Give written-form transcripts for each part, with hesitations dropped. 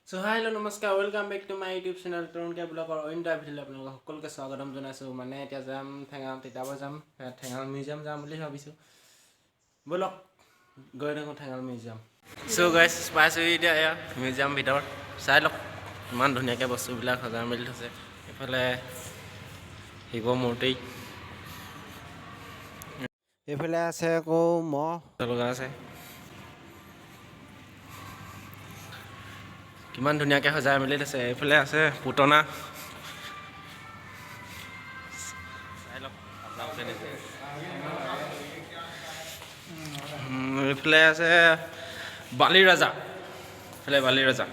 চ' হাই, hello', নমস্কাৰ, welcome back to my YouTube channel তৰুণ কে ব্লগৰ অইন এটা ভিডিঅ'লৈ আপোনালোকক সকলোকে স্বাগতম জনাইছোঁ। মানে এতিয়া যাম ঠেঙাল, তিতাবৰ যাম, ঠেঙাল মিউজিয়াম যাম বুলি ভাবিছোঁ। ব'লক, গৈ থাকোঁ ঠেঙাল মিউজিয়াম। চ' গাইছ, পাইছোঁহি এতিয়া এয়া মিউজিয়াম ভিতৰত। চাই লওক, ইমান ধুনীয়াকৈ বস্তুবিলাক সজাই মেলি থৈছে। এইফালে শিৱ মূৰ্তি, এইফালে আছে আকৌ মহ লগা আছে। কিমান ধুনীয়াকৈ সজাই মেলি থৈছে। এইফালে আছে পুতনা। চাই লওক আপোনালোকে নিজে। এইফালে আছে বালি ৰজা, এইফালে বালি ৰজা।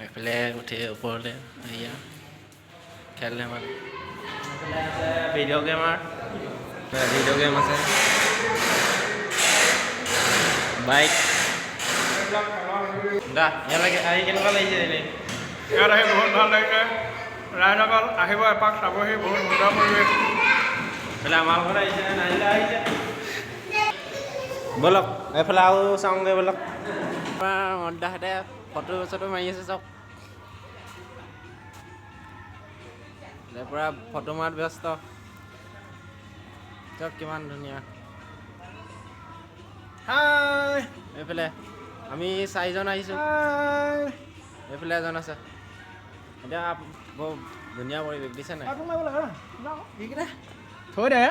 এইফালে উঠি ওপৰলৈ এয়া খেল ধেমালি। এইফালে আছে ভিডিঅ' গেমাৰ, ভিডিঅ' গেম আছে, বাইক। দা, ইয়ালৈকে আহি কেনেকুৱা লাগিছে এনেই? ইয়াত আহি বহুত ভাল লাগিছে। ৰাইজসকল আহিব, এপাক চাবহি, বহুত সুন্দৰ পৰিৱেশ। এইফালে আমাৰ ঘৰত আহিছে, নাহিলে আহিছে। ব'লক, এইফালে আৰু চাওঁগৈ ব'লক। আমাৰ মন্দাহঁতে ফটো চটো মাৰি আছে চাওক। এইফালে পূৰা ফটো মৰাত ব্যস্ত। চাওক কিমান ধুনীয়া। হাই। এইফালে আমি চাৰিজন আহিছোঁ। হাই। এইফালে এজন আছে। এতিয়া বৰ ধুনীয়া পৰিৱেশ দিছে নাই? থৈ দে।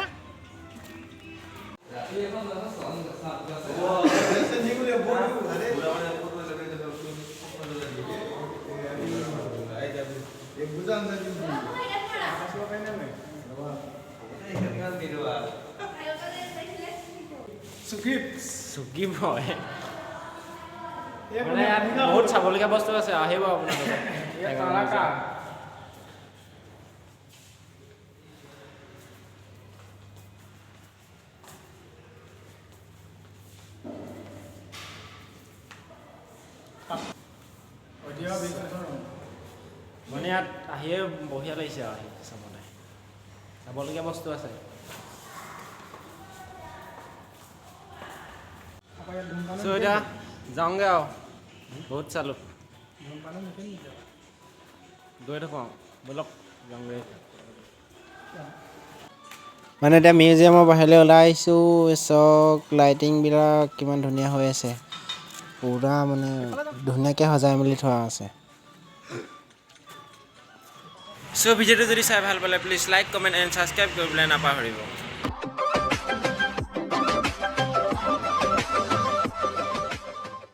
চুকিব। মানে ইয়াত বহুত চাবলগীয়া বস্তু আছে, আহিব আপোনালোকে। মানে ইয়াত আহিয়ে বঢ়িয়া লাগিছে আৰু আহি চাবলৈ, চাবলগীয়া বস্তু আছে। চ' এতিয়া যাওঁগৈ আৰু, বহুত চালোঁ, গৈ থাকোঁ আৰু। ব'লক, যাওঁগৈ। মানে এতিয়া মিউজিয়ামৰ বাহিৰলৈ ওলাই আহিছোঁ। চাওক, লাইটিংবিলাক কিমান ধুনীয়া হৈ আছে, পূৰা মানে ধুনীয়াকৈ সজাই মেলি থোৱা আছে। চ' ভিডিঅ'টো যদি চাই ভাল পালে, please like, comment and subscribe কৰিবলৈ নাপাহৰিব।